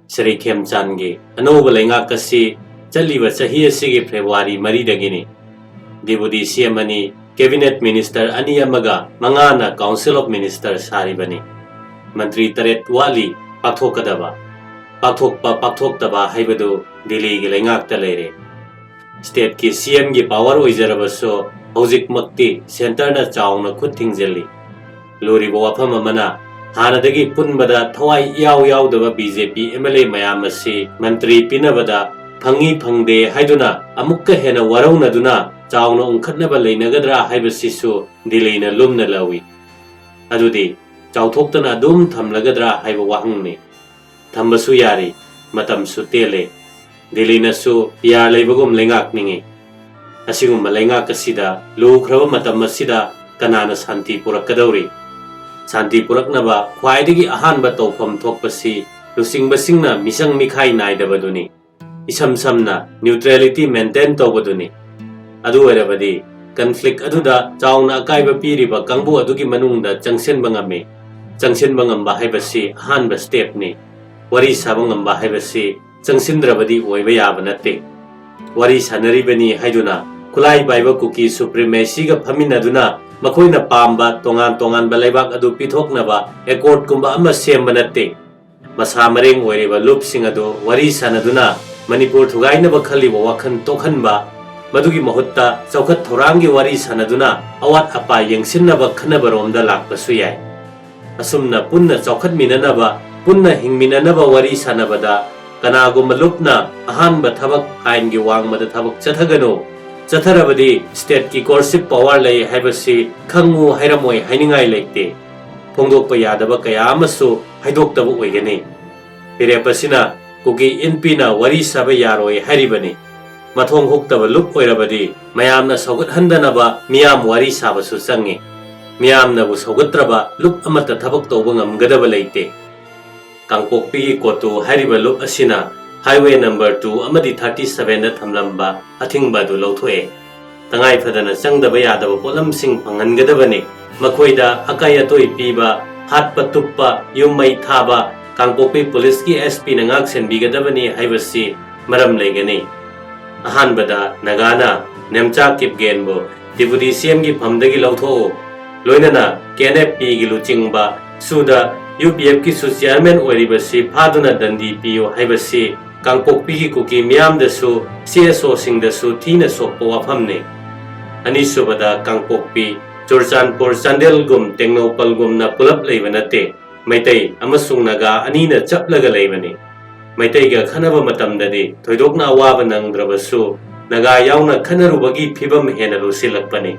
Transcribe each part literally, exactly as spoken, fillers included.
ꯁ꯭ꯔꯤ ꯈꯦꯝꯆꯥꯟꯒꯤ ꯑꯅꯧꯕ ꯂꯩꯉꯥꯛ ꯑꯁꯤ ꯆꯠꯂꯤꯕ ꯆꯍꯤ ꯑꯁꯤꯒꯤ ꯐꯦꯕ꯭ꯔꯨꯋꯥꯔꯤ ꯃꯔꯤꯗꯒꯤꯅꯤ꯫ ꯗꯤꯄꯨꯇꯤ ꯁꯤ ꯑꯦꯝ ꯑꯅꯤ, ꯀꯦꯕꯤꯅꯦꯠ ꯃꯤꯅꯤꯁꯇꯔ ꯑꯅꯤ ꯑꯃꯒ ꯃꯉꯥꯅ ꯀꯥꯎꯟꯁꯤꯜ ꯑꯣꯐ ꯃꯤꯅꯤꯁꯇꯔ ꯁꯥꯔꯤꯕꯅꯤ꯫ ꯃꯟꯇ꯭ꯔꯤ ꯇꯔꯦꯠ ꯋꯥꯠꯂꯤ ꯄꯥꯛꯊꯣꯛꯀꯗꯕ꯫ ꯄꯥꯛꯊꯣꯛꯄ ꯄꯥꯛꯊꯣꯛꯇꯕ ꯍꯥꯏꯕꯗꯨ ꯗꯤꯜꯂꯤꯒꯤ ꯂꯩꯉꯥꯛꯇ ꯂꯩꯔꯦ꯫ ꯁ꯭ꯇꯦꯠꯀꯤ ꯁꯤ ꯑꯦꯝꯒꯤ ꯄꯥꯋꯔ ꯑꯣꯏꯖꯔꯕꯁꯨ ꯍꯧꯖꯤꯛꯃꯛꯇꯤ ꯁꯦꯟꯇꯔꯅ ꯆꯥꯎꯅ ꯈꯨꯠ ꯊꯤꯡꯖꯤꯜꯂꯤ꯫ ꯂꯨꯔꯤꯕ ꯋꯥꯐꯝ ꯑꯃꯅ, ꯍꯥꯟꯅꯗꯒꯤ ꯄꯨꯟꯕꯗ ꯊꯋꯥꯏ ꯏꯌꯥꯎ ꯌꯥꯎꯗꯕ B J P M L A ꯃꯌꯥꯝ ꯑꯁꯤ ꯃꯟꯇ꯭ꯔꯤ ꯄꯤꯅꯕꯗ ꯐꯪꯏ ꯐꯪꯗꯦ ꯍꯥꯏꯗꯨꯅ ꯑꯃꯨꯛꯀ ꯍꯦꯟꯅ ꯋꯥꯔꯧꯅꯗꯨꯅ ꯆꯥꯎꯅ ꯎꯪꯈꯠꯅꯕ ꯂꯩꯅꯒꯗ꯭ꯔꯥ ꯍꯥꯏꯕꯁꯤꯁꯨ ꯗꯤꯜꯂꯤꯅ ꯂꯨꯝꯅ ꯂꯧꯏ꯫ ꯑꯗꯨꯗꯤ ꯆꯥꯎꯊꯣꯛꯇꯅ ꯑꯗꯨꯝ ꯊꯝꯂꯒꯗ꯭ꯔꯥ ꯍꯥꯏꯕ ꯋꯥꯍꯪꯅꯤ꯫ ꯊꯝꯕꯁꯨ ꯌꯥꯔꯤ, ꯃꯇꯝꯁꯨ ꯇꯦꯜꯂꯦ꯫ ꯗꯤꯜꯂꯤꯅꯁꯨ ꯄꯤ ꯑꯥꯔ ꯂꯩꯕꯒꯨꯝ ꯂꯩꯉꯥꯛꯅꯤꯡꯏ꯫ ꯑꯁꯤꯒꯨꯝꯕ ꯂꯩꯉꯥꯛ ꯑꯁꯤꯗ ꯂꯨꯈ꯭ꯔꯕ ꯃꯇꯝ ꯑꯁꯤꯗ ꯀꯅꯥꯅ ꯁꯥꯟꯇꯤ ꯄꯨꯔꯛꯀꯗꯧꯔꯤ? ꯁꯥꯟꯇꯤ ꯄꯨꯔꯛꯅꯕ ꯈ꯭ꯋꯥꯏꯗꯒꯤ ꯑꯍꯥꯟꯕ ꯇꯧꯐꯝ ꯊꯣꯛꯄꯁꯤ ꯂꯨꯆꯤꯡꯕꯁꯤꯡꯅ ꯃꯤꯆꯪ ꯃꯤꯈꯥꯏ ꯅꯥꯏꯗꯕꯗꯨꯅꯤ꯫ ꯏꯁꯝ ꯁꯝꯅ ꯅ꯭ꯌꯨꯇ꯭ꯔꯦꯂꯤꯇꯤ ꯃꯦꯟꯇꯦꯟ ꯇꯧꯕꯗꯨꯅꯤ꯫ ꯑꯗꯨ ꯑꯣꯏꯔꯕꯗꯤ ꯀꯟꯐ꯭ꯂꯤꯛ ꯑꯗꯨꯗ ꯆꯥꯎꯅ ꯑꯀꯥꯏꯕ ꯄꯤꯔꯤꯕ ꯀꯥꯡꯕꯨ ꯑꯗꯨꯒꯤ ꯃꯅꯨꯡꯗ ꯆꯪꯁꯤꯟꯕ ꯉꯝꯃꯤ꯫ ꯆꯪꯁꯤꯟꯕ ꯉꯝꯕ ꯍꯥꯏꯕꯁꯤ ꯑꯍꯥꯟꯕ ꯁ꯭ꯇꯦꯞꯅꯤ꯫ ꯋꯥꯔꯤ ꯁꯥꯕ ꯉꯝꯕ ꯍꯥꯏꯕꯁꯤ ꯆꯪꯁꯤꯟꯗ꯭ꯔꯕꯗꯤ ꯑꯣꯏꯕ ꯌꯥꯕ ꯅꯠꯇꯦ꯫ ꯋꯥꯔꯤ ꯁꯥꯟꯅꯔꯤꯕꯅꯤ ꯍꯥꯏꯗꯨꯅ ꯈꯨꯠꯂꯥꯏ ꯄꯥꯏꯕ ꯀꯨꯀꯤ ꯁꯨꯄ꯭ꯔꯤꯃꯦꯁꯤꯒ ꯐꯝꯃꯤꯟꯅꯗꯨꯅ ꯃꯈꯣꯏꯅ ꯄꯥꯝꯕ ꯇꯣꯉꯥꯟ ꯇꯣꯉꯥꯟꯕ ꯂꯩꯕꯥꯛ ꯑꯗꯨ ꯄꯤꯊꯣꯛꯅꯕ ꯑꯦꯀꯣꯔꯗꯀꯨꯝꯕ ꯑꯃ ꯁꯦꯝꯕ ꯅꯠꯇꯦ꯫ ꯃꯁꯥ ꯃꯔꯦꯡ ꯑꯣꯏꯔꯤꯕ ꯂꯨꯞꯁꯤꯡ ꯑꯗꯨ ꯋꯥꯔꯤ ꯁꯥꯟꯅꯗꯨꯅ ꯃꯅꯤꯄꯨꯔ ꯊꯨꯒꯥꯏꯅꯕ ꯈꯜꯂꯤꯕ ꯋꯥꯈꯜ ꯇꯣꯛꯍꯟꯕ, ꯃꯗꯨꯒꯤ ꯃꯍꯨꯠꯇ ꯆꯥꯎꯈꯠ ꯊꯧꯔꯥꯡꯒꯤ ꯋꯥꯔꯤ ꯁꯥꯟꯅꯗꯨꯅ ꯑꯋꯥꯠ ꯑꯄꯥ ꯌꯦꯡꯁꯤꯟꯅꯕ ꯈꯟꯅꯕꯔꯣꯝꯗ ꯂꯥꯛꯄꯁꯨ ꯌꯥꯏ꯫ ꯑꯁꯨꯝꯅ ꯄꯨꯟꯅ ꯆꯥꯎꯈꯠꯃꯤꯟꯅꯅꯕ, ꯄꯨꯟꯅ ꯍꯤꯡꯃꯤꯟꯅꯅꯕ ꯋꯥꯔꯤ ꯁꯥꯟꯅꯕꯗ ꯀꯅꯥꯒꯨꯝꯕ ꯂꯨꯞꯅ ꯑꯍꯥꯟꯕ ꯊꯕꯛ ꯑꯥꯏꯟꯒꯤ ꯋꯥꯡꯃꯗ ꯊꯕꯛ ꯆꯠꯊꯒꯅꯨ, ꯆꯠꯊꯔꯕꯗꯤ ꯁ꯭ꯇꯦꯠꯀꯤ ꯀꯣꯔꯁꯤꯞ ꯄꯥꯋꯔ ꯂꯩ ꯍꯥꯏꯕꯁꯤ ꯈꯪꯉꯨ ꯍꯥꯏꯔꯝꯃꯣꯏ ꯍꯥꯏꯅꯤꯡꯉꯥꯏ ꯂꯩꯇꯦ꯫ ꯐꯣꯡꯗꯣꯛꯄ ꯌꯥꯗꯕ ꯀꯌꯥ ꯑꯃꯁꯨ ꯍꯥꯏꯗꯣꯛꯇꯕ ꯑꯣꯏꯒꯅꯤ꯫ ꯐꯤꯔꯦꯞ ꯑꯁꯤꯅ ꯀꯨꯀꯤ ꯏꯟꯄꯤꯅ ꯋꯥꯔꯤ ꯁꯥꯕ ꯌꯥꯔꯣꯏ ꯍꯥꯏꯔꯤꯕꯅꯤ꯫ ꯃꯊꯣꯡ ꯍꯨꯛꯇꯕ ꯂꯨꯞ ꯑꯣꯏꯔꯕꯗꯤ ꯃꯌꯥꯝꯅ ꯁꯧꯒꯠꯍꯟꯗꯅꯕ ꯃꯤꯌꯥꯝ ꯋꯥꯔꯤ ꯁꯥꯕꯁꯨ ꯆꯪꯉꯤ꯫ ꯃꯤꯌꯥꯝꯅꯕꯨ ꯁꯧꯒꯠꯇ꯭ꯔꯕ ꯂꯨꯞ ꯑꯃꯠꯇ ꯊꯕꯛ ꯇꯧꯕ ꯉꯝꯒꯗꯕ ꯂꯩꯇꯦ꯫ ꯀꯥꯡꯄꯣꯛꯄꯤꯒꯤ ꯀꯣꯇꯨ ꯍꯥꯏꯔꯤꯕ ꯂꯨꯞ ꯑꯁꯤꯅ ꯍꯥꯏꯋꯦ ꯅꯝꯕꯔ ꯇꯨ ꯑꯃꯗꯤ ꯊꯥꯔꯇꯤ ꯁꯚꯦꯟꯗ ꯊꯝꯂꯝꯕ ꯑꯊꯤꯡꯕ ꯑꯗꯨ ꯂꯧꯊꯣꯛꯑꯦ꯫ ꯇꯉꯥꯏ ꯐꯗꯅ ꯆꯪꯗꯕ ꯌꯥꯗꯕ ꯄꯣꯠꯂꯝꯁꯤꯡ ꯐꯪꯍꯟꯒꯗꯕꯅꯤ꯫ ꯃꯈꯣꯏꯗ ꯑꯀꯥꯏ ꯑꯇꯣꯏ ꯄꯤꯕ, ꯍꯥꯠꯄ ꯇꯨꯞꯄ, ꯌꯨꯝ ꯃꯩ ꯊꯥꯕ, ꯀꯥꯡꯄꯣꯛꯄꯤ ꯄꯨꯂꯤꯁꯀꯤ ꯑꯦꯁ ꯄꯤꯅ ꯉꯥꯛ ꯁꯦꯟꯕꯤꯒꯗꯕꯅꯤ ꯍꯥꯏꯕꯁꯤ ꯃꯔꯝ ꯂꯩꯒꯅꯤ꯫ ꯑꯍꯥꯟꯕꯗ ꯅꯥꯒꯥꯅ ꯅꯦꯝꯆꯥ ꯀꯤꯞꯒꯦꯟꯕꯨ ꯗꯤꯄꯨꯇꯤ ꯁꯤ ꯑꯦꯝꯒꯤ ꯐꯝꯗꯒꯤ ꯂꯧꯊꯣꯛꯎ, ꯂꯣꯏꯅꯅ ꯀꯦ ꯑꯦꯟ ꯑꯦꯐ ꯄꯤꯒꯤ ꯂꯨꯆꯤꯡꯕ ꯁꯨꯗ ꯌꯨ ꯄꯤ ꯑꯦꯐꯀꯤꯁꯨ ꯆꯤꯌꯥꯔꯃꯦꯟ ꯑꯣꯏꯔꯤꯕꯁꯤ ꯐꯥꯗꯨꯅ ꯗꯟꯗꯤ ꯄꯤꯌꯨ ꯍꯥꯏꯕꯁꯤ ꯀꯥꯡꯄꯣꯛꯄꯤꯒꯤ ꯀꯨꯀꯤ ꯃꯤꯌꯥꯝꯗꯁꯨ ꯁꯤ ꯑꯦꯁ ꯑꯣꯁꯤꯡꯗꯁꯨ ꯊꯤꯅ ꯁꯣꯛꯄ ꯋꯥꯐꯝꯅꯤ꯫ ꯑꯅꯤꯁꯨꯕꯗ ꯀꯥꯡꯄꯣꯛꯄꯤ, ꯆꯨꯔꯆꯥꯟꯄꯨꯔ, ꯆꯥꯟꯗꯦꯜꯒꯨꯝ ꯇꯦꯡꯅꯧꯄꯜꯒꯨꯝꯅ ꯄꯨꯂꯞ ꯂꯩꯕ ꯅꯠꯇꯦ꯫ ꯃꯩꯇꯩ ꯑꯃꯁꯨꯡ ꯅꯥꯒꯥ ꯑꯅꯤꯅ ꯆꯞꯂꯒ ꯂꯩꯕꯅꯤ꯫ ꯃꯩꯇꯩꯒ ꯈꯠꯅꯕ ꯃꯇꯝꯗꯗꯤ ꯊꯣꯏꯗꯣꯛꯅ ꯑꯋꯥꯕ ꯅꯪꯗ꯭ꯔꯕꯁꯨ ꯅꯥꯒꯥ ꯌꯥꯎꯅ ꯈꯠꯅꯔꯨꯕꯒꯤ ꯐꯤꯕꯝ ꯍꯦꯟꯅ ꯂꯨꯁꯤꯜꯂꯛꯄꯅꯤ꯫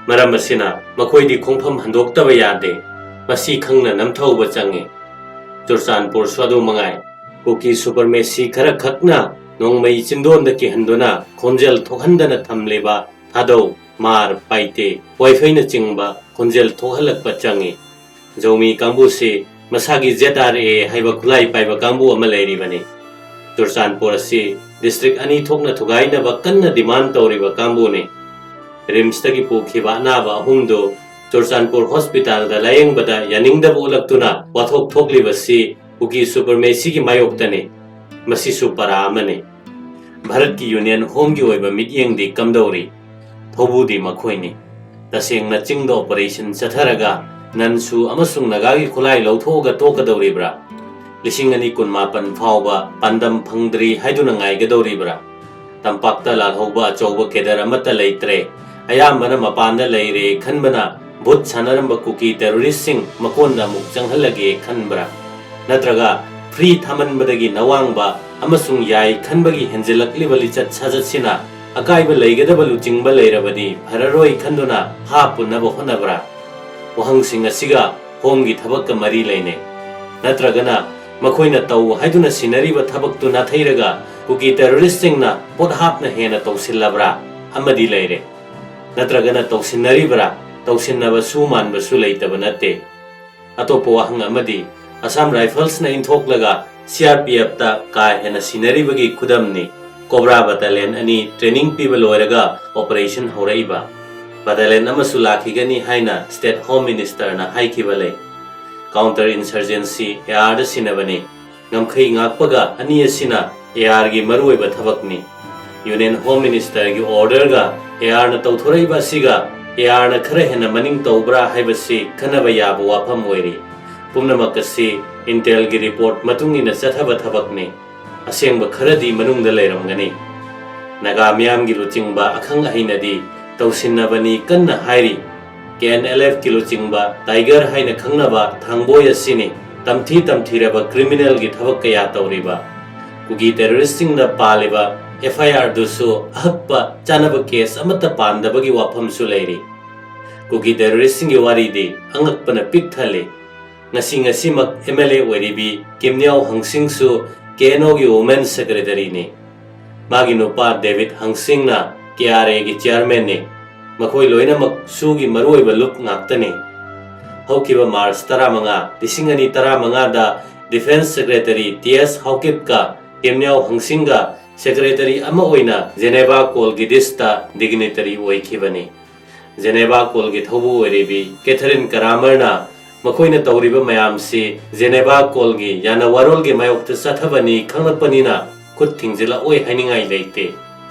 ꯃꯔꯝ ꯑꯁꯤꯅ ꯃꯈꯣꯏꯗꯤ ꯈꯣꯡꯐꯝ ꯍꯟꯗꯣꯛꯇꯕ ꯌꯥꯗꯦ꯫ ꯃꯁꯤ ꯈꯪꯅ ꯅꯝꯊꯍꯧꯕ ꯆꯪꯏ꯫ ꯆꯨꯔꯆꯥꯟꯄꯨꯔꯁꯨ ꯑꯗꯨ ꯃꯉꯥꯏ꯫ ꯀꯨꯀꯤ ꯁꯨꯄꯔꯃꯦꯁꯤ ꯈꯔ ꯈꯛꯅ ꯅꯣꯡꯃꯩ ꯆꯤꯟꯗꯣꯟꯗ ꯀꯤꯍꯟꯗꯨꯅ ꯈꯣꯟꯖꯦꯜ ꯊꯣꯛꯍꯟꯗꯅ ꯊꯝꯂꯤꯕ ꯊꯥꯗꯧ, ꯃꯥꯔ, ꯄꯥꯏꯇꯦ, ꯋꯥꯏꯐꯩꯅꯆꯤꯡꯕ ꯈꯣꯟꯖꯦꯜ ꯊꯣꯛꯍꯜꯂꯛꯄ ꯆꯪꯏ꯫ ꯖꯧꯃꯤ ꯀꯥꯡꯕꯨꯁꯤ ꯃꯁꯥꯒꯤ ꯖꯦꯠ ꯑꯥꯔ ꯑꯦ ꯍꯥꯏꯕ ꯈꯨꯠꯂꯥꯏ ꯄꯥꯏꯕ ꯀꯥꯡꯕꯨ ꯑꯃ ꯂꯩꯔꯤꯕꯅꯤ꯫ ꯆꯨꯔꯆꯥꯟꯄꯨꯔ ꯑꯁꯤ ꯗꯤꯁꯇ꯭ꯔꯤꯛ ꯑꯅꯤ ꯊꯣꯛꯅ ꯊꯨꯒꯥꯏꯅꯕ ꯀꯟꯅ ꯗꯤꯃꯥꯟ ꯇꯧꯔꯤꯕ ꯀꯥꯡꯕꯨꯅꯤ꯫ ꯔꯤꯝꯁꯇꯒꯤ ꯄꯨꯈꯤꯕ ꯑꯅꯥꯕ ꯑꯍꯨꯝꯗꯨ ꯆꯨꯔꯆꯥꯟꯄꯨꯔ ꯍꯣꯁꯄꯤꯇꯥꯜꯗ ꯂꯥꯌꯦꯡꯕꯗ ꯌꯥꯅꯤꯡꯗꯕ ꯎꯠꯂꯛꯇꯨꯅ ꯋꯥꯊꯣꯛ ꯊꯣꯛꯂꯤꯕꯁꯤ ꯀꯨꯀꯤ ꯁꯨꯄꯔꯃꯦꯁꯤꯒꯤ ꯃꯥꯌꯣꯛꯇꯅꯤ꯫ ꯃꯁꯤꯁꯨ ꯄꯔꯥ ꯑꯃꯅꯤ꯫ ꯚꯥꯔꯠꯀꯤ ꯌꯨꯅꯤꯌꯟ ꯍꯣꯝꯒꯤ ꯑꯣꯏꯕ ꯃꯤꯠꯌꯦꯡꯗꯤ ꯀꯝꯗꯧꯔꯤ? ꯊꯧꯕꯨꯗꯤ ꯃꯈꯣꯏꯅꯤ꯫ ꯇꯁꯦꯡꯅ ꯆꯤꯡꯗ ꯑꯣꯄꯔꯦꯁꯟ ꯆꯠꯊꯔꯒ ꯅꯟꯁꯨ ꯑꯃꯁꯨꯡ ꯅꯥꯒꯥꯒꯤ ꯈꯨꯠꯂꯥꯏ ꯂꯧꯊꯣꯛꯑꯒ ꯇꯣꯛꯀꯗꯧꯔꯤꯕ꯭ꯔꯥ? ꯂꯤꯁꯤꯡ ꯑꯅꯤ ꯀꯨꯟꯃꯥꯄꯟ ꯐꯥꯎꯕ ꯄꯥꯟꯗꯝ ꯐꯪꯗ꯭ꯔꯤ ꯍꯥꯏꯗꯨꯅ ꯉꯥꯏꯒꯗꯧꯔꯤꯕ꯭ꯔꯥ? ꯇꯝꯄꯥꯛꯇ ꯂꯥꯜꯍꯧꯕ ꯑꯆꯧꯕ ꯀꯦꯗꯔ ꯑꯃꯠꯇ ꯂꯩꯇ꯭ꯔꯦ, ꯑꯌꯥꯝꯕꯅ ꯃꯄꯥꯟꯗ ꯂꯩꯔꯦ ꯈꯟꯕꯅ ꯚꯨꯠ ꯁꯥꯟꯅꯔꯝꯕ ꯀꯨꯀꯤ ꯇꯦꯔꯣꯔꯤꯁꯁꯤꯡ ꯃꯀꯣꯟꯗ ꯑꯃꯨꯛ ꯆꯪꯍꯜꯂꯒꯦ ꯈꯟꯕ꯭ꯔꯥ? ꯅꯠꯇ꯭ꯔꯒ ꯐ꯭ꯔꯤ ꯊꯥꯃꯟꯕꯗꯒꯤ ꯅꯋꯥꯡꯕ ꯑꯃꯁꯨꯡ ꯌꯥꯏ ꯈꯟꯕꯒꯤ ꯍꯦꯟꯖꯤꯜꯂꯛꯂꯤꯕ ꯂꯤꯆꯠ ꯁꯥꯖꯠꯁꯤꯅ ꯑꯀꯥꯏꯕ ꯂꯩꯒꯗꯕ ꯂꯨꯆꯤꯡꯕ ꯂꯩꯔꯕꯗꯤ ꯐꯔꯔꯣꯏ ꯈꯟꯗꯨꯅ ꯍꯥꯞꯄꯨꯅꯕ ꯍꯣꯠꯅꯕ꯭ꯔꯥ? ꯋꯥꯍꯪꯁꯤꯡ ꯑꯁꯤꯒ ꯍꯣꯝꯒꯤ ꯊꯕꯛꯀ ꯃꯔꯤ ꯂꯩꯅꯩ꯫ ꯅꯠꯇ꯭ꯔꯒꯅ ꯃꯈꯣꯏꯅ ꯇꯧ ꯍꯥꯏꯗꯨꯅ ꯁꯤꯟꯅꯔꯤꯕ ꯊꯕꯛꯇꯨ ꯅꯥꯊꯩꯔꯒ ꯀꯨꯀꯤ ꯇꯦꯔꯣꯔꯤꯁꯁꯤꯡꯅ ꯄꯣꯠꯍꯥꯞꯅ ꯍꯦꯟꯅ ꯇꯧꯁꯤꯜꯂꯕ꯭ꯔꯥ ꯑꯃꯗꯤ ꯂꯩꯔꯦ꯫ ꯅꯠꯇ꯭ꯔꯒꯅ ꯇꯧꯁꯤꯟꯅꯔꯤꯕ꯭ꯔꯥ, ꯇꯧꯁꯤꯟꯅꯕꯁꯨ ꯃꯥꯟꯕꯁꯨ ꯂꯩꯇꯕ ꯅꯠꯇꯦ꯫ ꯑꯇꯣꯞꯄ ꯋꯥꯍꯪ ꯑꯃꯗꯤ ꯑꯁꯥꯝ ꯔꯥꯏꯐꯜꯁꯅ ꯏꯟꯊꯣꯛꯂꯒ ꯁꯤ ꯑꯥꯔ ꯄꯤ ꯑꯦꯐꯇ ꯀꯥ ꯍꯦꯟꯅ ꯁꯤꯟꯅꯔꯤꯕꯒꯤ ꯈꯨꯗꯝꯅꯤ꯫ ꯀꯣꯕ꯭ꯔꯥ ꯕꯇꯥꯂꯤꯌꯟ ꯑꯅꯤ ꯇ꯭ꯔꯦꯅꯤꯡ ꯄꯤꯕ ꯂꯣꯏꯔꯒ ꯑꯣꯄꯔꯦꯁꯟ ꯍꯧꯔꯛꯏꯕ꯫ ꯕꯇꯥꯂꯤꯌꯟ ꯑꯃꯁꯨ ꯂꯥꯛꯈꯤꯒꯅꯤ ꯍꯥꯏꯅ ꯁ꯭ꯇꯦꯠ ꯍꯣꯝ ꯃꯤꯅꯤꯁꯇꯔꯅ ꯍꯥꯏꯈꯤꯕ ꯂꯩ꯫ Counter Insurgency AR ꯗ ꯁꯤꯟꯅꯕꯅꯤ꯫ ꯉꯝꯈꯩ ꯉꯥꯛꯄꯒ ꯑꯅꯤ ꯑꯁꯤꯅ AR ꯒꯤ ꯃꯔꯨꯑꯣꯏꯕ ꯊꯕꯛꯅꯤ꯫ Union Home Minister ꯒꯤ order ꯒ AR ꯅ ꯇꯧꯊꯣꯔꯛꯏꯕ ꯑꯁꯤꯒ AR ꯅ ꯈꯔ ꯍꯦꯟꯅ ꯃꯅꯤꯡ ꯇꯧꯕ꯭ꯔꯥ ꯍꯥꯏꯕꯁꯤ ꯈꯟꯅꯕ ꯌꯥꯕ ꯋꯥꯐꯝ ꯑꯣꯏꯔꯤ꯫ ꯄꯨꯝꯅꯃꯛ ꯑꯁꯤ intel ꯒꯤ report ꯃꯇꯨꯡ ꯏꯟꯅ ꯆꯠꯊꯕ ꯊꯕꯛꯅꯤ꯫ ꯑꯁꯦꯡꯕ ꯈꯔꯗꯤ ꯃꯅꯨꯡꯗ ꯂꯩꯔꯝꯒꯅꯤ꯫ ꯅꯥꯒꯥ ꯃꯤꯌꯥꯝꯒꯤ ꯂꯨꯆꯤꯡꯕ ꯑꯈꯪ ꯑꯍꯩꯅꯗꯤ ꯇꯧꯁꯤꯟꯅꯕꯅꯤ ꯀꯟꯅ ꯍꯥꯏꯔꯤ꯫ KNLF ꯀꯤ ꯂꯨꯆꯤꯡꯕ Tiger ꯍꯥꯏꯅ ꯈꯪꯅꯕ ꯊꯥꯡꯕꯣꯏ ꯑꯁꯤꯅꯤ ꯇꯝꯊꯤ ꯇꯝꯊꯤꯔꯕ criminal ꯒꯤ ꯊꯕꯛ ꯀꯌꯥ ꯇꯧꯔꯤꯕ꯫ ꯀꯨꯀꯤ terrorist ꯁꯤꯡꯗ ꯄꯥꯜꯂꯤꯕ FIR ꯗꯨꯁꯨ ꯑꯍꯛꯄ ꯆꯥꯅꯕ case ꯑꯃꯠꯇ ꯄꯥꯟꯗꯕꯒꯤ ꯋꯥꯐꯝꯁꯨ ꯂꯩꯔꯤ꯫ ꯀꯨꯀꯤ terrorist ꯁꯤꯡꯒꯤ ꯋꯥꯔꯤꯗꯤ ꯑꯉꯛꯄꯅ ꯄꯤꯛ ꯊꯜꯂꯤ꯫ ꯉꯁꯤ ꯉꯁꯤꯃꯛ MLA ꯑꯣꯏꯔꯤꯕꯤ ꯀꯤꯝꯅꯤꯌꯥꯎ ꯍꯪꯁꯤꯡꯁꯨ KNO ꯒꯤ Women Secretary ꯅꯤ꯫ ꯃꯥꯒꯤ ꯅꯨꯄꯥ ꯗꯦꯕꯤꯠ ꯍꯪꯁꯤꯡꯅ KRA ꯒꯤ chairman ꯅꯤ꯫ ꯃꯈꯣꯏ ꯂꯣꯏꯅꯃꯛ ꯁꯨꯒꯤ ꯃꯔꯨꯑꯣꯏꯕ ꯂꯨꯞ ꯉꯥꯛꯇꯅꯤ꯫ ꯍꯧꯈꯤꯕ March ꯇꯔꯥꯃꯉꯥ, ꯂꯤꯁꯤꯡ ꯑꯅꯤ ꯇꯔꯥꯃꯉꯥꯗ Defence Secretary T S ꯍꯥꯎꯀꯤꯞꯀ ꯀꯤꯝꯅꯤꯌꯥꯎ ꯍꯪꯁꯤꯡꯒ secretary ꯑꯃ ꯑꯣꯏꯅ Geneva Call ꯒꯤ dish ꯇ dignitary ꯑꯣꯏꯈꯤꯕꯅꯤ꯫ Geneva Call ꯒꯤ ꯊꯧꯕꯨ ꯑꯣꯏꯔꯤꯕꯤ ꯀꯦꯊꯔꯤꯟ ꯀꯔꯥꯃꯔꯅ ꯃꯈꯣꯏꯅ ꯇꯧꯔꯤꯕ ꯃꯌꯥꯝꯁꯤ Geneva Call ꯒꯤ ꯌꯥꯅꯋꯥꯔꯣꯜꯒꯤ ꯃꯥꯌꯣꯛꯇ ꯆꯠꯊꯕꯅꯤ ꯈꯪꯂꯛꯄꯅꯤꯅ ꯈꯨꯠ ꯊꯤꯡꯖꯤꯜꯂꯛꯑꯣꯏ ꯍꯥꯏꯅꯤꯡꯉꯥꯏ ꯂꯩꯇꯦ꯫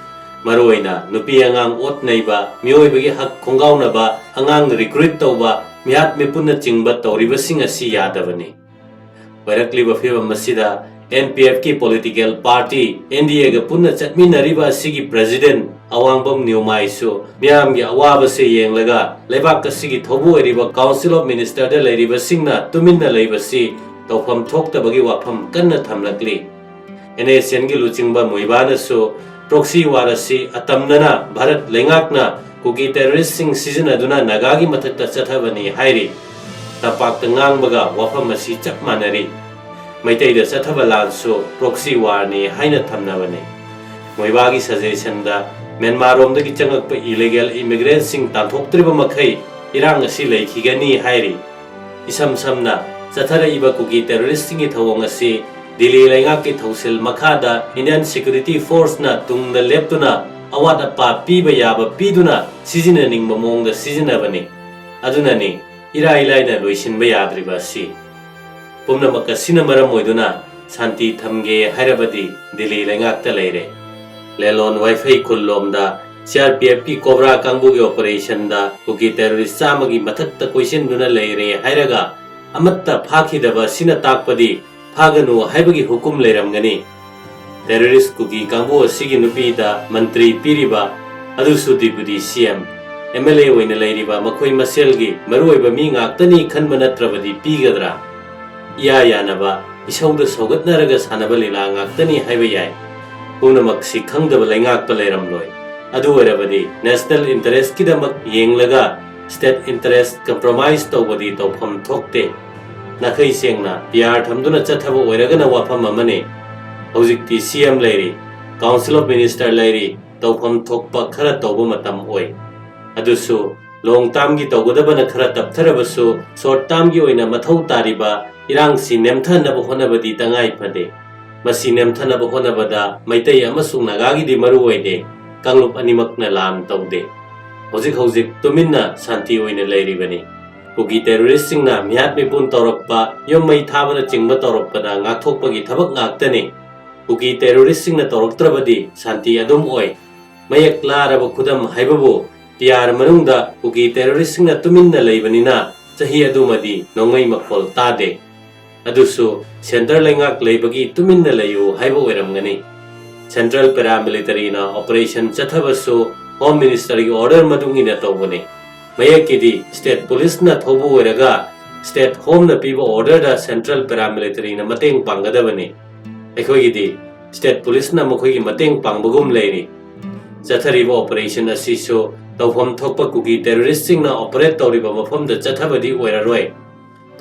ꯃꯔꯨꯑꯣꯏꯅ ꯅꯨꯄꯤ ꯑꯉꯥꯡ ꯑꯣꯠ ꯅꯩꯕ, ꯃꯤꯑꯣꯏꯕꯒꯤ ꯍꯛ ꯈꯣꯡꯒꯥꯎꯅꯕ, ꯑꯉꯥꯡ recruit ꯇꯧꯕ, ꯃꯤꯍꯥꯠ ꯃꯤꯄꯨꯟꯅꯆꯤꯡꯕ ꯇꯧꯔꯤꯕꯁꯤꯡ ꯑꯁꯤ ꯌꯥꯗꯕꯅꯤ꯫ ꯑꯣꯏꯔꯛꯂꯤꯕ ꯐꯤꯕꯝ ꯑꯁꯤꯗ NPF ꯀꯤ political party NDA ꯒ ꯄꯨꯟꯅ ꯆꯠꯃꯤꯟꯅꯔꯤꯕ ꯑꯁꯤꯒꯤ president ꯑꯋꯥꯡꯕꯝ ꯅ꯭ꯌꯨꯃꯥꯏꯁꯨ ꯃꯤꯌꯥꯝꯒꯤ ꯑꯋꯥꯕꯁꯦ ꯌꯦꯡꯂꯒ ꯂꯩꯕꯥꯛ ꯑꯁꯤꯒꯤ ꯊꯧꯕꯨ ꯑꯣꯏꯔꯤꯕ Council of Minister ꯗ ꯂꯩꯔꯤꯕꯁꯤꯡꯅ ꯇꯨꯃꯤꯟꯅ ꯂꯩꯕꯁꯤ ꯇꯧꯐꯝ ꯊꯣꯛꯇꯕꯒꯤ ꯋꯥꯐꯝ ꯀꯟꯅ ꯊꯝꯂꯛꯂꯤ꯫ NSCN ꯒꯤ ꯂꯨꯆꯤꯡꯕ ꯃꯨꯏꯕꯥꯅꯁꯨ proxy war ꯑꯁꯤ ꯑꯇꯝꯅꯅ ꯚꯥꯔꯠ ꯂꯩꯉꯥꯛꯅ ꯀꯨꯀꯤ terrorist ꯁꯤꯡ ꯁꯤꯖꯤꯟꯅꯗꯨꯅ ꯅꯥꯒꯥꯒꯤ ꯃꯊꯛꯇ ꯆꯠꯊꯕꯅꯤ ꯍꯥꯏꯔꯤ꯫ ꯇꯝꯄꯥꯛꯇ ꯉꯥꯡꯕꯒ ꯋꯥꯐꯝ ꯑꯁꯤ ꯆꯞ ꯃꯥꯟꯅꯔꯤ꯫ ꯃꯩꯇꯩꯗ ꯆꯠꯊꯕ ꯂꯥꯟꯁꯨ proxy war ꯅꯤ ꯍꯥꯏꯅ ꯊꯝꯅꯕꯅꯤ꯫ ꯃꯨꯏꯕꯥꯒꯤ suggestion ꯗ ꯃ꯭ꯌꯥꯟꯃꯥꯔ ꯔꯣꯝꯗꯒꯤ ꯆꯪꯂꯛꯄ illegal immigrant ꯁꯤꯡ ꯇꯥꯟꯊꯣꯛꯇ꯭ꯔꯤꯕ ꯃꯈꯩ ꯏꯔꯥꯡ ꯑꯁꯤ ꯂꯩꯈꯤꯒꯅꯤ ꯍꯥꯏꯔꯤ꯫ ꯏꯁꯝ ꯁꯝꯅ, ꯆꯠꯊꯔꯛꯏꯕ ꯀꯨꯀꯤ terrorist ꯁꯤꯡꯒꯤ ꯊꯧꯑꯣꯡ ꯑꯁꯤ ꯗꯤꯜꯂꯤ ꯂꯩꯉꯥꯛꯀꯤ ꯊꯧꯁꯤꯜ ꯃꯈꯥꯗ Indian Security Force ꯅ ꯇꯨꯡꯗ ꯂꯦꯞꯇꯨꯅ ꯑꯋꯥꯠ ꯑꯄꯥ ꯄꯤꯕ ꯌꯥꯕ ꯄꯤꯗꯨꯅ ꯁꯤꯖꯤꯟꯅꯅꯤꯡꯕ ꯃꯑꯣꯡꯗ ꯁꯤꯖꯤꯟꯅꯕꯅꯤ꯫ ꯑꯗꯨꯅꯅꯤ ꯏꯔꯥꯏ ꯂꯥꯏꯅ ꯂꯣꯏꯁꯤꯟꯕ ꯌꯥꯗ꯭ꯔꯤꯕ ꯑꯁꯤ꯫ ꯄꯨꯝꯅꯃꯛ ꯑꯁꯤꯅ ꯃꯔꯝ ꯑꯣꯏꯗꯨꯅ ꯁꯥꯟꯇꯤ ꯊꯝꯒꯦ ꯍꯥꯏꯔꯕꯗꯤ ꯗꯤꯜꯂꯤ ꯂꯩꯉꯥꯛꯇ ꯂꯩꯔꯦ꯫ ꯂꯦꯂꯣꯟ ꯋꯥꯏꯐꯩ ꯈꯨꯜ ꯂꯣꯝꯗ ꯁꯤ ꯑꯥꯔ ꯄꯤ ꯑꯦꯐꯀꯤ ꯀꯣꯕ꯭ꯔꯥ ꯀꯥꯡꯕꯨꯒꯤ ꯑꯣꯄꯔꯦꯁꯟꯗ ꯀꯨꯀꯤ ꯇꯦꯔꯣꯔꯤꯁ ꯆꯥꯝꯃꯒꯤ ꯃꯊꯛꯇ ꯀꯣꯏꯁꯤꯟꯗꯨꯅ ꯂꯩꯔꯦ ꯍꯥꯏꯔꯒ ꯑꯃꯠꯇ ꯐꯥꯈꯤꯗꯕ ꯑꯁꯤꯅ ꯇꯥꯛꯄꯗꯤ ꯐꯥꯒꯅꯨ ꯍꯥꯏꯕꯒꯤ ꯍꯨꯀꯨꯝ ꯂꯩꯔꯝꯒꯅꯤ꯫ ꯇꯦꯔꯣꯔꯤꯁ ꯀꯨꯀꯤ ꯀꯥꯡꯕꯨ ꯑꯁꯤꯒꯤ ꯅꯨꯄꯤꯗ ꯃꯟꯇ꯭ꯔꯤ ꯄꯤꯔꯤꯕ ꯑꯗꯨꯁꯨ ꯗꯤꯄꯨꯇꯤ ꯁꯤ ꯑꯦꯝ, ꯑꯦꯝ ꯑꯦꯜ ꯑꯦ ꯑꯣꯏꯅ ꯂꯩꯔꯤꯕ ꯃꯈꯣꯏ ꯃꯁꯦꯜꯒꯤ ꯃꯔꯨꯑꯣꯏꯕ ꯃꯤ ꯉꯥꯛꯇꯅꯤ ꯈꯟꯕ ꯅꯠꯇ꯭ꯔꯕꯗꯤ ꯄꯤꯒꯗ꯭ꯔꯥ? ꯏꯌꯥ ꯌꯥꯅꯕ, ꯏꯁꯧꯗ ꯁꯧꯒꯠꯅꯔꯒ ꯁꯥꯟꯅꯕ ꯂꯤꯂꯥ ꯉꯥꯛꯇꯅꯤ ꯍꯥꯏꯕ ꯌꯥꯏ꯫ ꯄꯨꯝꯅꯃꯛꯁꯤ ꯈꯪꯗꯕ ꯂꯩꯉꯥꯛꯄ ꯂꯩꯔꯝꯂꯣꯏ꯫ ꯑꯗꯨ ꯑꯣꯏꯔꯕꯗꯤ ꯅꯦꯁꯅꯦꯜ ꯏꯟꯇꯔꯦꯁꯀꯤꯗꯃꯛ ꯌꯦꯡꯂꯒ ꯁ꯭ꯇꯦꯠ ꯏꯟꯇꯔꯦꯁ ꯀꯝꯄ꯭ꯔꯣꯃꯥꯏꯁ ꯇꯧꯕꯗꯤ ꯇꯧꯐꯝ ꯊꯣꯛꯇꯦ꯫ ꯅꯥꯈꯩ ꯁꯦꯡꯅ ꯄꯤ ꯑꯥꯔ ꯊꯝꯗꯨꯅ ꯆꯠꯊꯕ ꯑꯣꯏꯔꯒꯅ ꯋꯥꯐꯝ ꯑꯃꯅꯤ꯫ ꯍꯧꯖꯤꯛꯇꯤ ꯁꯤ ꯑꯦꯝ ꯂꯩꯔꯤ, ꯀꯥꯎꯟꯁꯤꯜ ꯑꯣꯐ ꯃꯤꯅꯤꯁꯇꯔ ꯂꯩꯔꯤ, ꯇꯧꯐꯝ ꯊꯣꯛꯄ ꯈꯔ ꯇꯧꯕ ꯃꯇꯝ ꯑꯣꯏ꯫ ꯑꯗꯨꯁꯨ ꯂꯣꯡ ꯇꯥꯝꯒꯤ ꯇꯧꯒꯗꯕꯅ ꯈꯔ ꯇꯞꯊꯔꯕꯁꯨ, ꯁꯣꯔꯠ ꯇꯥꯝꯒꯤ ꯑꯣꯏꯅ ꯃꯊꯧ ꯇꯥꯔꯤꯕ ꯏꯔꯥꯡꯁꯤ ꯅꯦꯝꯊꯅꯕ ꯍꯣꯠꯅꯕꯗꯤ ꯇꯉꯥꯏ ꯐꯗꯦ꯫ ꯃꯁꯤ ꯅꯦꯝꯊꯅꯕ ꯍꯣꯠꯅꯕꯗ ꯃꯩꯇꯩ ꯑꯃꯁꯨꯡ ꯅꯥꯒꯥꯒꯤꯗꯤ ꯃꯔꯨ ꯑꯣꯏꯗꯦ, ꯀꯥꯡꯂꯨꯞ ꯑꯅꯤꯃꯛꯅ ꯂꯥꯟ ꯇꯧꯗꯦ꯫ ꯍꯧꯖꯤꯛ ꯍꯧꯖꯤꯛ ꯇꯨꯃꯤꯟꯅ ꯁꯥꯟꯇꯤ ꯑꯣꯏꯅ ꯂꯩꯔꯤꯕꯅꯤ꯫ ꯀꯨꯀꯤ ꯇꯦꯔꯣꯔꯤꯁ꯭ꯠꯁꯤꯡꯅ ꯃꯤꯍꯥꯠ ꯃꯤꯄꯨꯟ ꯇꯧꯔꯛꯄ, ꯌꯨꯝ ꯃꯩ ꯊꯥꯕꯅꯆꯤꯡꯕ ꯇꯧꯔꯛꯄꯗ ꯉꯥꯛꯊꯣꯛꯄꯒꯤ ꯊꯕꯛ ꯉꯥꯛꯇꯅꯤ꯫ ꯀꯨꯀꯤ ꯇꯦꯔꯣꯔꯤꯁ꯭ꯠꯁꯤꯡꯅ ꯇꯧꯔꯛꯇ꯭ꯔꯕꯗꯤ ꯁꯥꯟꯇꯤ ꯑꯗꯨꯝ ꯑꯣꯏ꯫ ꯃꯌꯦꯛ ꯂꯥꯔꯕ ꯈꯨꯗꯝ ꯍꯥꯏꯕꯕꯨ ꯄꯤ ꯑꯥꯔ ꯃꯅꯨꯡꯗ ꯀꯨꯀꯤ ꯇꯦꯔꯣꯔꯤꯁ꯭ꯠꯁꯤꯡꯅ ꯇꯨꯃꯤꯟꯅ ꯂꯩꯕꯅꯤꯅ ꯆꯍꯤ ꯑꯗꯨꯃꯗꯤ ꯅꯣꯡꯃꯩ ꯃꯈꯣꯜ ꯇꯥꯗꯦ꯫ ꯑꯗꯨꯁꯨ ꯁꯦꯟꯇꯔ ꯂꯩꯉꯥꯛ ꯂꯩꯕꯒꯤ ꯇꯨꯃꯤꯟꯅ ꯂꯩꯌꯨ ꯍꯥꯏꯕ ꯑꯣꯏꯔꯝꯒꯅꯤ꯫ ꯁꯦꯟꯇ꯭ꯔꯦꯜ ꯄꯦꯔꯥꯃꯤꯂꯤꯇꯔꯤꯅ ꯑꯣꯄꯔꯦꯁꯟ ꯆꯠꯊꯕꯁꯨ ꯍꯣꯝ ꯃꯤꯅꯤꯁꯇꯔꯒꯤ ꯑꯣꯔꯗꯔ ꯃꯇꯨꯡ ꯏꯟꯅ ꯇꯧꯕꯅꯤ꯫ ꯃꯌꯦꯛꯀꯤꯗꯤ ꯁ꯭ꯇꯦꯠ ꯄꯨꯂꯤꯁꯅ ꯊꯧꯕ ꯑꯣꯏꯔꯒ ꯁ꯭ꯇꯦꯠ ꯍꯣꯝꯅ ꯄꯤꯕ ꯑꯣꯔꯗꯔꯗ ꯁꯦꯟꯇ꯭ꯔꯦꯜ ꯄꯦꯔꯥꯃꯤꯂꯤꯇꯔꯤꯅ ꯃꯇꯦꯡ ꯄꯥꯡꯒꯗꯕꯅꯤ꯫ ꯑꯩꯈꯣꯏꯒꯤꯗꯤ ꯁ꯭ꯇꯦꯠ ꯄꯨꯂꯤꯁꯅ ꯃꯈꯣꯏꯒꯤ ꯃꯇꯦꯡ ꯄꯥꯡꯕꯒꯨꯝ ꯂꯩꯔꯤ꯫ ꯆꯠꯊꯔꯤꯕ ꯑꯣꯄꯔꯦꯁꯟ ꯑꯁꯤꯁꯨ ꯇꯧꯐꯝ ꯊꯣꯛꯄ ꯀꯨꯀꯤ ꯇꯦꯔꯣꯔꯤꯁ꯭ꯠꯁꯤꯡꯅ ꯑꯣꯄꯔꯦꯠ ꯇꯧꯔꯤꯕ ꯃꯐꯝꯗ ꯆꯠꯊꯕꯗꯤ ꯑꯣꯏꯔꯔꯣꯏ꯫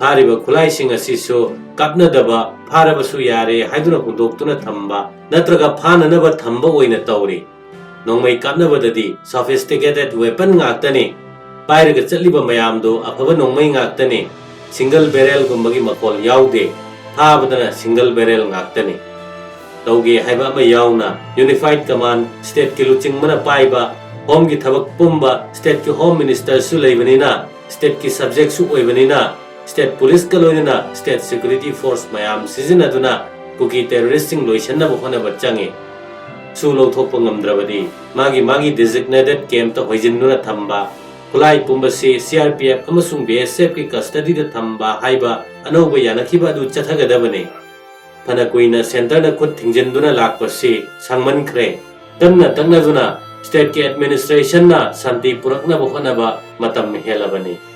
ꯐꯥꯔꯤꯕ ꯈꯨꯠꯂꯥꯏꯁꯤꯡ ꯑꯁꯤꯁꯨ ꯀꯥꯞꯅꯗꯕ, ꯐꯥꯔꯕꯁꯨ ꯌꯥꯔꯦ ꯍꯥꯏꯗꯨꯅ ꯍꯨꯟꯗꯣꯛꯇꯨꯅ ꯊꯝꯕ ꯅꯠꯇ꯭ꯔꯒ ꯐꯥꯅꯅꯕ ꯊꯝꯕ ꯑꯣꯏꯅ ꯇꯧꯔꯤ꯫ ꯅꯣꯡꯃꯩ ꯀꯥꯞꯅꯕꯗꯗꯤ ꯁꯣꯐꯤꯁꯇꯤꯀꯦꯇꯦꯗ ꯋꯦꯄꯟ ꯉꯥꯛꯇꯅꯤ꯫ ꯄꯥꯏꯔꯒ ꯆꯠꯂꯤꯕ ꯃꯌꯥꯝꯗꯨ ꯑꯐꯕ ꯅꯣꯡꯃꯩ ꯉꯥꯛꯇꯅꯤ꯫ ꯁꯤꯡꯒꯜ ꯕꯦꯔꯦꯜꯒꯨꯝꯕꯒꯤ ꯃꯈꯣꯜ ꯌꯥꯎꯗꯦ꯫ ꯐꯥꯕꯗꯅ ꯁꯤꯡꯒꯜ ꯕꯦꯔꯦꯜ ꯉꯥꯛꯇꯅꯤ꯫ ꯇꯧꯒꯦ ꯍꯥꯏꯕ ꯑꯃ ꯌꯥꯎꯅ ꯌꯨꯅꯤꯐꯥꯏꯗ ꯀꯃꯥꯟꯗ ꯁ꯭ꯇꯦꯠꯀꯤ ꯂꯨꯆꯤꯡꯕꯅ ꯄꯥꯏꯕ, ꯍꯣꯝꯒꯤ ꯊꯕꯛ ꯄꯨꯝꯕ ꯁ꯭ꯇꯦꯠꯀꯤ ꯍꯣꯝ ꯃꯤꯅꯤꯁꯇꯔꯁꯨ ꯂꯩꯕꯅꯤꯅ stateꯀꯤ subjectꯁꯨ ꯑꯣꯏꯕꯅꯤꯅ state policeꯀ ꯂꯣꯏꯅꯅ state security force ꯃꯌꯥꯝ ꯁꯤꯖꯤꯟꯅꯗꯨꯅ ꯀꯨꯀꯤ terroristꯁꯤꯡ ꯂꯣꯏꯁꯤꯟꯅꯕ ꯍꯣꯠꯅꯕ ꯆꯪꯉꯤ꯫ ꯁꯨ ꯂꯧꯊꯣꯛꯄ ꯉꯝꯗ꯭ꯔꯕꯗꯤ ꯃꯥꯒꯤ ꯃꯥꯒꯤ designated campꯇ ꯍꯣꯏꯖꯤꯟꯗꯨꯅ ꯊꯝꯕ, ꯈꯨꯠꯂꯥꯏ ꯄꯨꯝꯕꯁꯤ CRPF ꯑꯃꯁꯨꯡ BSFꯀꯤ custodyꯗ ꯊꯝꯕ ꯍꯥꯏꯕ ꯑꯅꯧꯕ ꯌꯥꯅꯈꯤꯕ ꯑꯗꯨ ꯆꯠꯊꯒꯗꯕꯅꯤ꯫ ꯐꯅ ꯀꯨꯏꯅ centreꯅ ꯈꯨꯠ ꯊꯤꯡꯖꯤꯟꯗꯨꯅ ꯂꯥꯛꯄꯁꯤ ꯁꯥꯡꯃꯟꯈ꯭ꯔꯦ꯫ ꯇꯞꯅ ꯇꯞꯅꯗꯨꯅ stateꯀꯤ administrationꯅ ꯁꯥꯟꯇꯤ ꯄꯨꯔꯛꯅꯕ ꯍꯣꯠꯅꯕ ꯃꯇꯝ ꯍꯦꯜꯂꯕꯅꯤ꯫